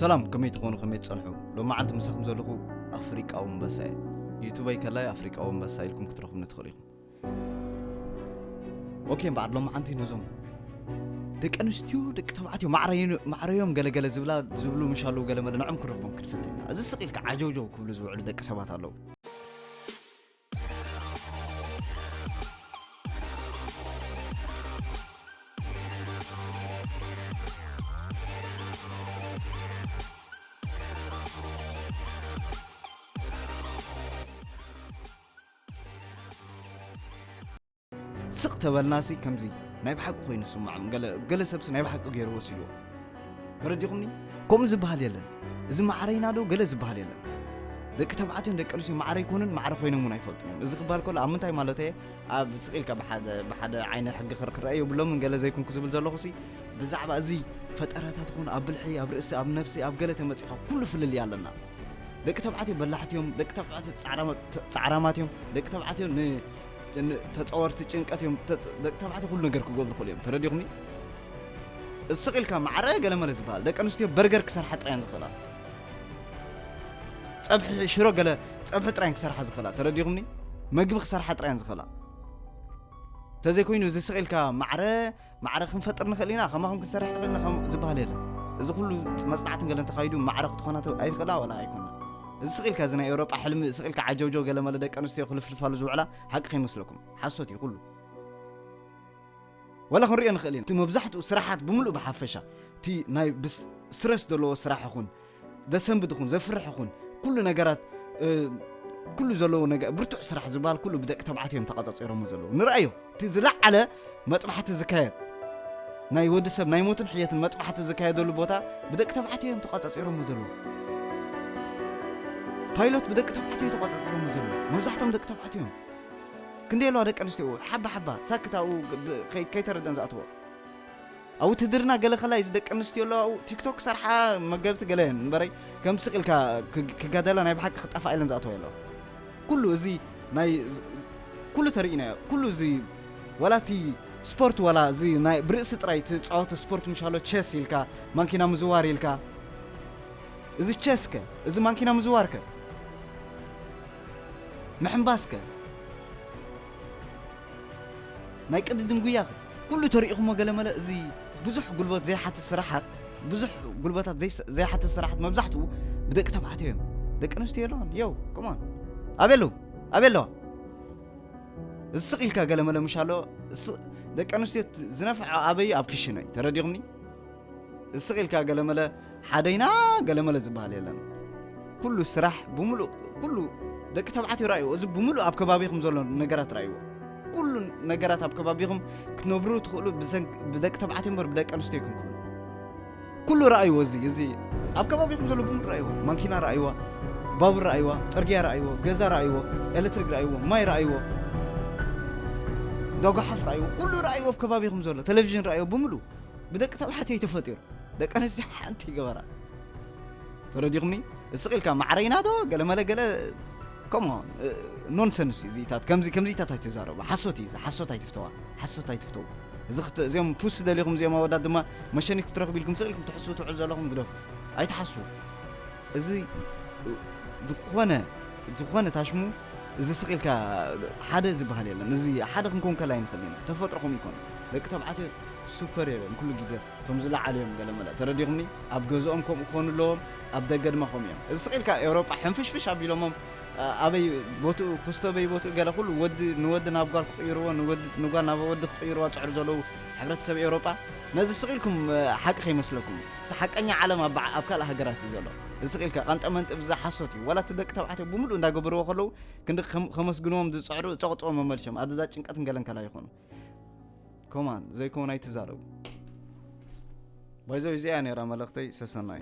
ሰላም፣ ከመይ ትኾኑ? ከመይ ትጸንሑ? ሎማዓንቲ ምሳኹም ዘለኹ ኣፍሪቃዊ ኣንበሳ እየ። ዩቱበይ ከላይ ኣፍሪቃዊ ኣንበሳ ኢልኩም ክትረኽቡኒ ትኽእሉ ኢኹም። ኦኬ፣ እምበኣር ሎማዓንቲ ነዞም ደቂ ኣንስትዮ፣ ደቂ ተባዕትዮ ማዕረዩ-፣ ማዕረዮም ገለገለ ዝብላ፣ ዝብሉ ምሽ ኣለዉ፣ ገለ መለ ንዕም ክንረኽቦም ክንፈትን ኢና። እዚ ስቕ ኢልካ ዓጀውጀው ክብሉ ዝውዕሉ ደቂ ሰባት ኣለዉ። ስቕ ተበልናሲ ከምዚ ናይ ብሓቂ ኮይኑ ይስምዖም። ገለ፣ ገለ ሰብሲ ናይ ብሓቂ ገይርዎ ሲልዎ። ተረዲኹምኒ? ከምኡ ዝበሃል የለን። እዚ ማዕረይና ዶ ገለ ዝበሃል የለን። ደቂ ተባዕትዮን ደቂ ኣንስትዮ ማዕረ ይኮኑን ማዕረ ኮይኖም እውን ኣይፈልጡን እዮም። እዚ ክበሃል ከሎ ኣብ ምንታይ ማለት እየ? ኣብ ስቕ ኢልካ ብሓደ፣ ብሓደ ዓይነ ሕጊ ክር-፣ ክረአ የብሎምን ገለ ዘይኮንኩ ዝብል ዘለኹሲ፣ ብዛዕባ እዚ ፈጠራታት ይኹን ኣብ ብልሒ፣ ኣብ ርእሲ፣ ኣብ ነፍሲ፣ ኣብ ገለ ተመጺኻ ኩሉ ፍልልይ ኣለና። ደቂ ተባዕትዮ በላሕቲ እዮም፣ ደቂ ተባዕትዮ ጻዕራማ-፣ ተ-፣ ጻዕራማት እዮም፣ ደቂ ተባዕትዮ ን-፣ ን-፣ ተጻወርቲ ጭንቀት እዮም፣ ተ-፣ ደቂ ተባዕትዮ ኩሉ ነገር ክገብሩ ይኽእሉ እዮም። ተረዲኹምኒ? ስቕ ኢልካ ማዕረ ገለ መለ ዝበሃል፣ ደቂ ኣንስትዮ በርገር ክሰርሓ ጥራይ እየን ዝኽእላ። ጸብሒ ሽሮ ገለ፣ ጸብሒ ጥራይ እየን ክሰርሓ ዝኽእላ። ተረዲኹምኒ? መግቢ ክሰርሓ ጥራይ እየን ዝኽእላ። እንተዘይኮይኑ እዚ ስቕ ኢልካ ማዕረ፣ ማዕረ ክንፈጥር ንኽእል ኢና፣ ከማኹም ክንሰርሕ ንኽእል ኢና ከም ዝበሃል የለን። እዚ ኩሉ መጽናዕትን ገለን ተኻይዱ ማዕረ ክትኾና ተ-፣ ኣይትኽእላ ወላ ኣይኮና። እዚ ስቕ ኢልካ እዚ ናይ ኤውሮጳ ሕልሚ ስቕ ኢልካ ዓጀውጀው ገለ መለ ደቂ ኣንስትዮ ክልፍልፋሉ ዝውዕላ ሓቂ ከይመስለኩም። ሓሶት እዩ ኩሉ። ወላ ክንሪኦ ንኽእል ኢና። እቲ መብዛሕትኡ ስራሓት ብምሉእ ብሓፈሻ፣ እቲ ናይ ብስ-፣ ስትረስ ዘለዎ ስራሕ ይኹን፣ ዘሰንብድ ይኹን፣ ዘፍርሕ ይኹን፣ ኩሉ ነገራት፣ እ፣ ኩሉ ዘለዎ ነገ-፣ ብርቱዕ ስራሕ ዝበሃል ኩሉ ብደቂ ተባዕትዮ እዮም ተቋጻጺሮሞ ዘለዉ። ንርኣዮ፣ እቲ ዝለዓለ መጥባሕቲ ዝካየድ፣ ናይ ወዲ ሰብ ናይ ሞትን ሕየትን መጥባሕቲ ዝካየደሉ ቦታ ብደቂ ተባዕትዮ እዮም ተቋጻጺሮሞ ዘለዉ። ፓይሎት ብደቂ ተባዕትዮ ተቋጻጺሮሞ ዘለዉ። መብዛሕትኦም ደቂ ተባዕትዮ እዮም። ክንደይ ኣለዋ ደቂ ኣንስትዮ ሓባ ሓባ ሳክት ኣብኡ ብ-፣ ከይ-፣ ከይተረደን ዝኣትዎ። ኣብ ውትድርና ገለ ከላይ እዚ ደቂ ኣንስትዮ ኣለዋ ኣብኡ ቲክቶክ ክሰርሓ መገብቲ ገለ እየን እምበረይ፣ ከም ስቕ ኢልካ ክግ-፣ ክጋደላ ናይ ብሓቂ ክጠፋ ኢለን ዝኣትዋ ኣለዋ። ኩሉ እዚ ናይ ዝ-፣ ኩሉ ተርኢናዮ። ኩሉ እዚ ዋላ እቲ ስፖርት ዋላ እዚ ናይ ብርእሲ ጥራይ ትጻወቶ ስፖርት ምሽ ኣሎ፣ ቸስ ኢልካ፣ ማንኪና ምዝዋር ኢልካ፣ እዚ ቸስከ፣ እዚ ማንኪና ምዝዋርከ፣ ምሕንባስከ፣ ናይ ቅድድም ጉያኸ፣ ኩሉ ተሪኢኹሞ ገለ መለ። እዚ ብዙሕ ጉልበት ዘይሓትት ስራሓት፣ ብዙሕ ጉልበታት ዘይስ-፣ ዘይሓትት ስራሓት መብዛሕትኡ ብደቂ ተባዕትዮ እዮም። ደቂ ኣንስትዮ የለዋን። ዮው፣ come on። ኣበይ ኣለዉ? ኣበይ ኣለዋ? እዚ ስቕ ኢልካ ገለ መለ ምሽ ኣሎ። ስ-፣ ደቂ ኣንስትዮ ት-፣ ዝነፍዐ ኣበይ? ኣብ ክሽነ እዩ። ተረዲኹምኒ? ስቕ ኢልካ ገለ መለ ሓደይና ገለ መለ ዝበሃል የለን። ኩሉ ስራሕ ብምሉእ፣ ኩሉ ደቂ ተባዕትዮ ረኣይዎ። እዚ ብምሉእ ኣብ ከባቢኹም ዘሎ ነገራት ረኣይዎ። ኩሉ ነገራት ኣብ ከባቢኹም ክትነብሩ ትኽእሉ ብሰንክ-፣ ብደቂ ተባዕትዮ እምበር ብደቂ ኣንስትዮ ኣይኮንኩምን። ኩሉ ረኣይዎ። እዚ፣ እዚ ኣብ ከባቢኹም ዘሎ ብምሉእ ረኣይዎ። ማንኪና ረኣይዋ፣ ባቡር ረኣይዋ፣ ጽርግያ ረኣይዎ፣ ገዛ ረኣይዎ፣ ኤሌክትሪክ ረኣይዎ፣ ማይ ረኣይዎ፣ እንዳ ጓሓፍ ረኣይዎ። ኩሉ ረኣይዎ ኣብ ከባቢኹም ዘሎ። ቴሌቪዥን ረኣይዎ ብምሉእ። ብደቂ ተባዕትዮ እዩ ተፈጢሩ። ደቂ ኣንስትዮ ሓንቲ ይገበራ። ተረዲኹምኒ? ስቕ ኢልካ ማዕረይና ዶ ገለ መለ ገለ፣ come on፣ እ፣ ኖንሰንስ እዩ እዚታት። ከምዚ፣ ከምዚታት ኣይትዛረቡ። ሓሶት እዩ እዚ። ሓሶት ኣይትፍተዋ። ሓሶት ኣይትፍተው። እዚ ክት-፣ እዚኦም ፑስ ደሊኹም፣ እዚኦም ኣወዳት ድማ መሸኒት ክትረኽቡ ኢልኩም ስቕ ኢልኩም ትሕስቡ ትውዕሉ ዘለኹም ግደፉ። ኣይትሓስቡ። እዚ ዝኾነ፣ ዝኾነ ታሽሙ እዚ ስቕ ኢልካ ሓደ ዝበሃል የለን። እዚ ሓደ ክንከውን ከላይ ንኽእል ኢና። ተፈጥሮ ከምኡ ይኮን። ደቂ ተባዕትዮ ሱፐር እዮም ኩሉ ግዜ። እቶም ዝለዓሉ እዮም ገለ መለ። ተረዲኹምኒ? ኣብ ገዝኦም ከምኡ ክኾኑ ኣለዎም፣ ኣብ ደገ ድማ ከምኡ እዮም። እዚ ስቕ ኢልካ ኤውሮጳ ሕንፍሽፍሽ ኣቢሎሞም፣ ኣ-፣ ኣበይ ቦትኡ፣ ክስቶ በይ ቦትኡ ገለ ኩሉ ወዲ ንወዲ ናብ ጓል ክቕይርዎ፣ ንወዲ፣ ንጓል ናብ ወዲ ክቕይርዋ ዝጽዕሩ ዘለዉ ሕብረተሰብ ኤውሮጳ፣ ነዚ ስቕ ኢልኩም፣ እ፣ ሓቂ ከይመስለኩም። እቲ ሓቀኛ ዓለም ኣብ በዓ-፣ ኣብ ካልእ ሃገራት እዩ ዘሎ። እዚ ስቕ ኢልካ ቃንጠ መንጢ ብዛ ሓሶት እዩ። ዋላ እቲ ደቂ ተባዕትዮ ብምሉእ እንዳገበርዎ ከለዉ፣ ክንዲ ከም-፣ ከመስግንዎም ዝጽዕሩ፣ ጸቕጥዎም መመልሾም። ኣደዳ ጭንቀትን ገለን ከላይ ይኾኑ። ኮማን፣ ዘይኮን ኣይትዛረቡ። ባይዘው እዚኣ ነይራ መልእኽተይ፣ ሰሰናዩ።